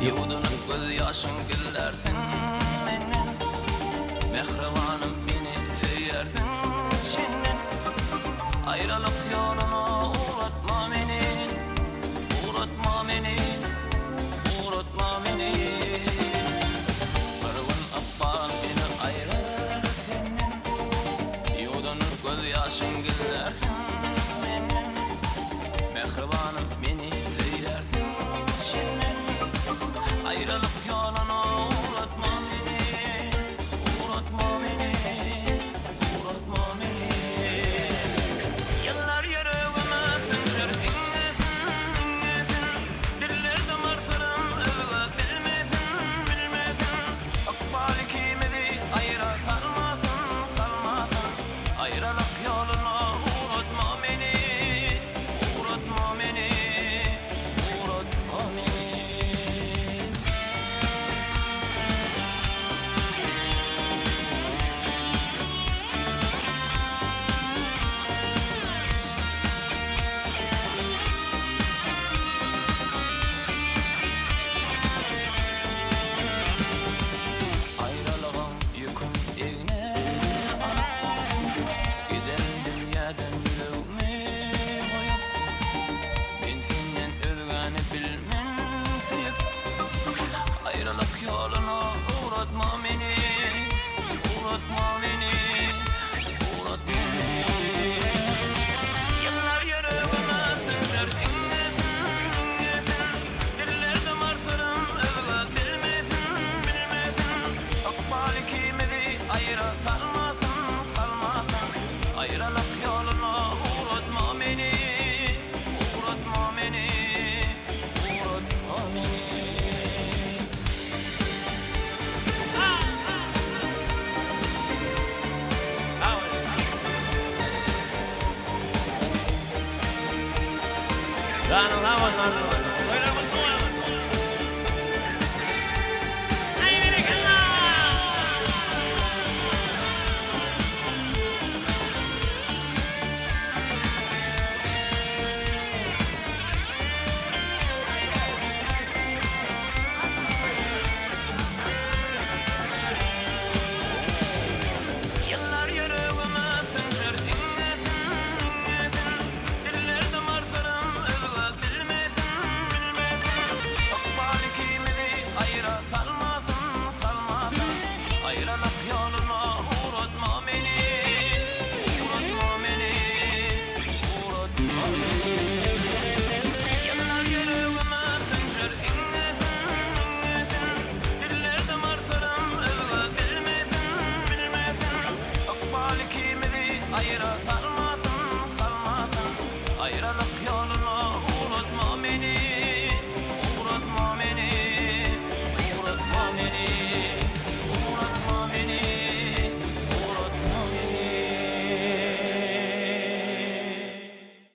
Ýuwdunyp gözýaşyň gizlärsiň menden Mähribanym meni söýýärsiň çenden Aýralyk ýoluna ugratma meni Ugratma meni Ugratma meni Bir gün ykbal meni aýrar senden Ýuwdunyp gözýaşyň gizlärsiň menden Mähribanym meni söýýärsiň çenden Aýralyk ýoluna ugratma meni Ugratma meni Ugratma meni Ýyllar ýüregime sünjer iňňesin iňňesin Diller damar syryn özge bilmesin bilmesin Ykbal ikimizi aýra salmasyn salmasyn Aýralyk ýoluna ugratma meni Ugratma meni Ugratma meni. Aýralygyň ýükün egne alyp, Giderin dünýäden ýüregmi goýup. Men senden özgäni bilmen söýüp, Aýralyk ýoluna ugratma meni, Ugratma meni, ugratma meni. Ýyllar ýüregime sünjer iňňesin, iňňesin, Diller damar syryn özge bilmesin, bilmesin. Ykbal ikimizi aýra salmasyn, salmasyn. Aýralyk ýoluna ugratma meni, ugratma meni, ugratma meni. Janyň sag bolsun Arzuw.